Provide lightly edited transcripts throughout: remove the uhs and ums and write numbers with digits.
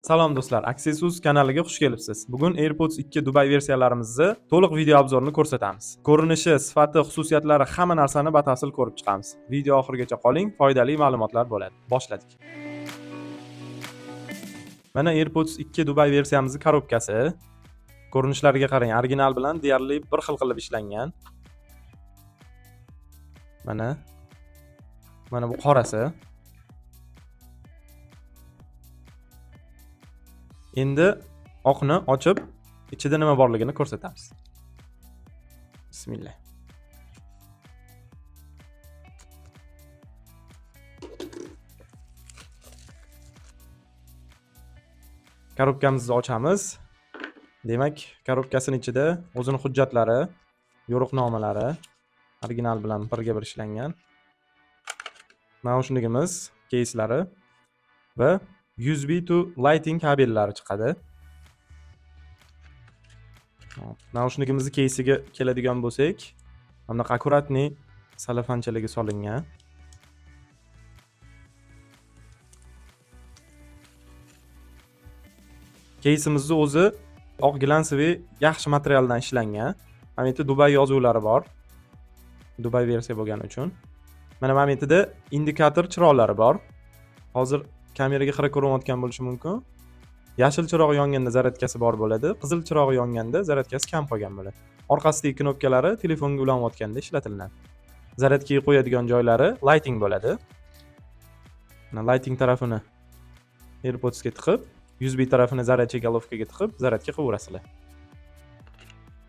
Salom do'stlar, Accessus kanaliga xush kelibsiz. Bugun AirPods 2 Dubai versiyalarimizni to'liq video обзор ini ko'rsatamiz. Ko'rinishi, sifati, xususiyatlari, hamma narsani batafsil ko'rib chiqamiz. Video oxirigacha qoling, foydali ma'lumotlar bo'ladi. Boshladik. Mana AirPods 2 Dubai versiyamizning коробка si. Ko'rinishlariga qarang, original bilan deyarli bir xil qilib ishlangan. Mana. Mana bu qorasi. Endi oqni ochib, ichida nima borligini ko'rsatamiz. Bismillah. Коробка mizni ochamiz. Demak, коробка sini ichida o'zini hujjatlari, yo'riqnomalari original bilan birga bir ishlangan. Наушник imiz, кейс lari va USB to Lightning kabellari chiqadi. Hop, наушник imizni кейс iga keladigan bo'lsak, bunaqa аккуратный salafanchaliga solingan. Кейс imizni o'zi oq глянцевый yaxshi materialdan ishlangan. Mana bu yerda Dubay yozuvlari bor. Dubay versiya bo'lgani uchun. Mana bu yerda indikator chiroqlari bor. Hozir kameraga xira ko'rinayotgan bo'lishi mumkin. Yashil chiroq yonganda зарядка si bor bo'ladi, qizil chiroq yonganda зарядка si kam qolgan bo'ladi. Orqasidagi knopkalari telefonga ulanayotganda ishlatilinadi. Зарядка ga qo'yadigan joylari Lightning bo'ladi. Mana Lightning tarafini AirPodsga tiqib, USB tarafini зарядчий головка ga tiqib, зарядка qilaverasizlar.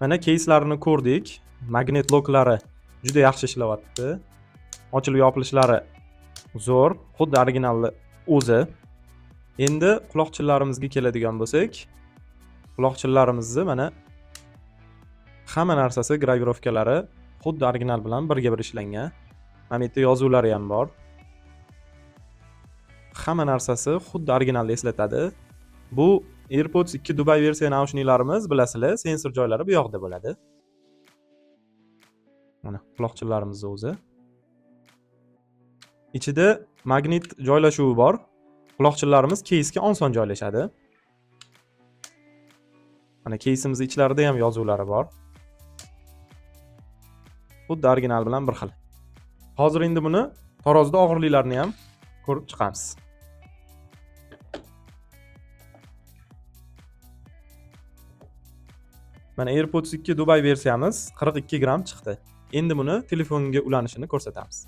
Mana кейс larini ko'rdik. Magnet lock lari juda yaxshi ishlayapti. Ochilib yopilishlari zo'r, xuddi originalni o'zi. Endi quloqchinlarimizga keladigan bo'lsak, quloqchinlarimizni mana hamma narsasi, гравировка lari xuddi original bilan birga bir ishlangan. Mana bu yerda yozuvlari ham bor. Hamma narsasi xuddi originalni eslatadi. Bu AirPods 2 Dubai versiya наушник larimiz, bilasizlar, sensor joylari bu yoqda bo'ladi. Mana quloqchinlarimizni o'zi. Ichida magnit joylashuvi bor. Quloqchinlarimiz кейс ga oson joylashadi. Mana кейс imiz ichlarida ham yozuvlari bor. Xuddi original bilan bir xil. Hozir endi buni tarozida og'irliklarini ham ko'rib chiqamiz. Mana AirPods 2 Dubai versiyamiz 42 gramm chiqdi. Endi buni telefonga ulanishini ko'rsatamiz.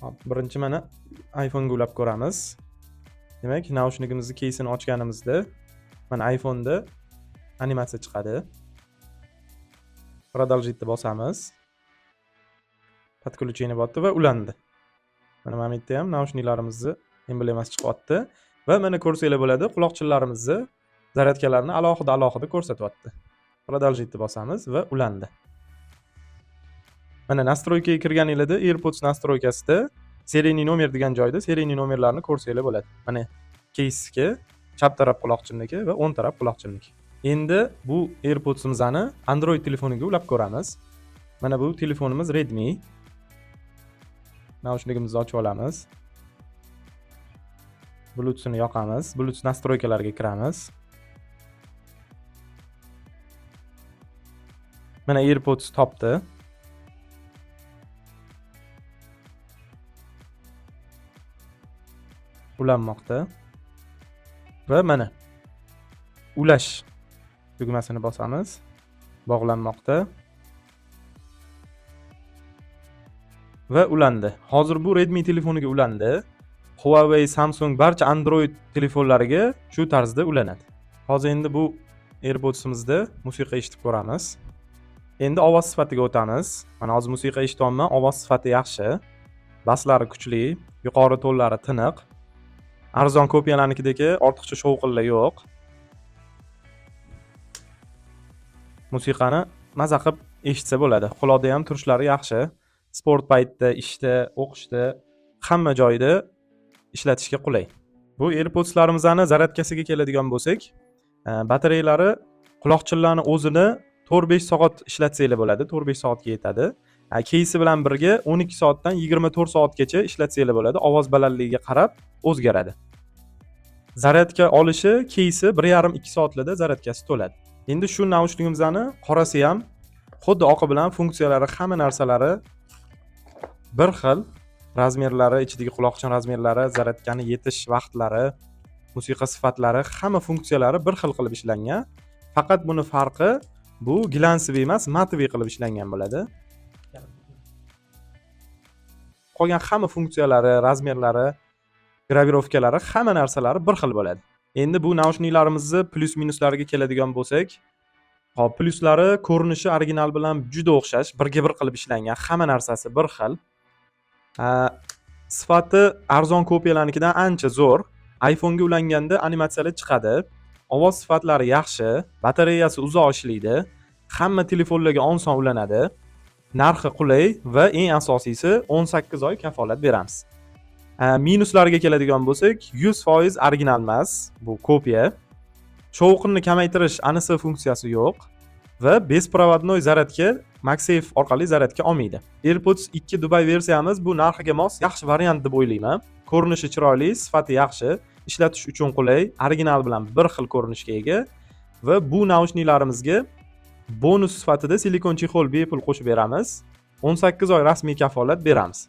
Hop, birinchi mana iPhonega ulab ko'ramiz. Demak, наушник imizni кейс ini ochganimizda mana iPhone'da animatsiya chiqadi. Продолжить bosamiz. Подключение botdi va ulandi. Mana bu yerda ham наушник larimizni emblemasi chiqyapti va mana ko'rsanglar bo'ladi, quloqchinlarimizni зарядка larini alohida alohida ko'rsatyapti. Продолжить bosamiz va ulandi. Mana настройка ga kirganinglarda AirPods настройка sida серийный номер degan joyda серийный nomerlarni ko'rsanglar bo'ladi. Mana кейс ga chap taraf quloqchinniki va o'ng taraf quloqchinniki. Endi bu AirPods'imizni Android telefoniga ulab ko'ramiz. Mana bu telefonimiz Redmi. Наушник imizni ochib olamiz. Bluetooth'ini yoqamiz. Bluetooth настройка larga kiramiz. Mana AirPods topdi. Ulanmoqda. Va mana ulash tugmasini bosamiz. Bog'lanmoqda. Va ulandi. Hozir bu Redmi telefoniga ulandi. Huawei, Samsung, barcha Android telefonlariga shu tarzda ulanadi. Hozir endi bu AirPods'imizda musiqa eshitib ko'ramiz. Endi ovoz sifatiga o'tamiz. Mana hozir musiqa eshityapman, ovoz sifati yaxshi. Baslari kuchli, yuqori tonlari tiniq. Arzon kopiyalarnikidagi ortiqcha shovqinlar yo'q. Musiqani maza qilib eshitsa bo'ladi. Quloqda ham turishlari yaxshi. Sport paytida, ishda, o'qishda, hamma joyda ishlatishga qulay. Bu AirPods'larimizni зарядка siga keladigan bo'lsak, batareyalari quloqchinlarni o'zini 4-5 soat ishlatsanglar bo'ladi, 4-5 soatga yetadi. Кейс i bilan birga 12 soatdan 24 soatgacha ishlatsanglar bo'ladi. Ovoz balandligiga qarab o'zgaradi. Zaryadka olishi keysi 1,5-2 soatlarda zaryadkasi to'ladi. Endi shu naushnikimizni qorasi ham xuddi oqi bilan funksiyalari, hamma narsalari bir xil. Razmerlari, ichidagi quloqchin razmerlari, zaryadkani yetish vaqtlari, musiqa sifatlari, hamma funksiyalari bir xil qilib ishlangan. Faqat buni farqi, bu глянцевый emas, матовый qilib ishlangan bo'ladi. Qolgan hamma funksiyalari, razmerlari, гравировка lari, hamma narsalari bir xil bo'ladi. Endi bu naushniklarimizni plyus minuslariga keladigan bo'lsak, hop, plyuslari: ko'rinishi original bilan juda o'xshash, birga bir qilib ishlangan, hamma narsasi bir xil. Sifati arzon kopiyalarnikidan ancha zo'r. iPhone'ga ulanganda animatsiyalar chiqadi. Ovoz sifatlari yaxshi, batareyasi uzoq ishlaydi, hamma telefonlarga oson ulanadi. Narxi qulay va eng asosiysi, 18 oy kafolat beramiz. Minuslariga keladigan bo'lsak, 100% original emas, bu kopiya. Shovqinni kamaytirish ANC funksiyasi yo'q va беспроводной zaryadka, MagSafe orqali zaryadka olmaydi. AirPods 2 Dubai versiyamiz bu narxiga mos yaxshi variant deb o'ylayman. Ko'rinishi chiroyli, sifati yaxshi, ishlatish uchun qulay, original bilan bir xil ko'rinishga ega va bu naushniklarimizga bonus sifatida silikon чехол bepul qo'shib beramiz. 18 oy rasmiy kafolat beramiz.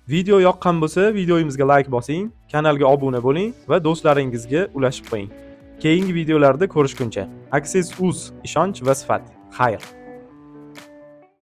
Video yoqqan bo'lsa, videoyimizga like bosing, kanalga obuna bo'ling va do'stlaringizga ulashib qo'ying. Keyingi videolarda ko'rishguncha. Access Uz: ishonch va sifat. Xayr.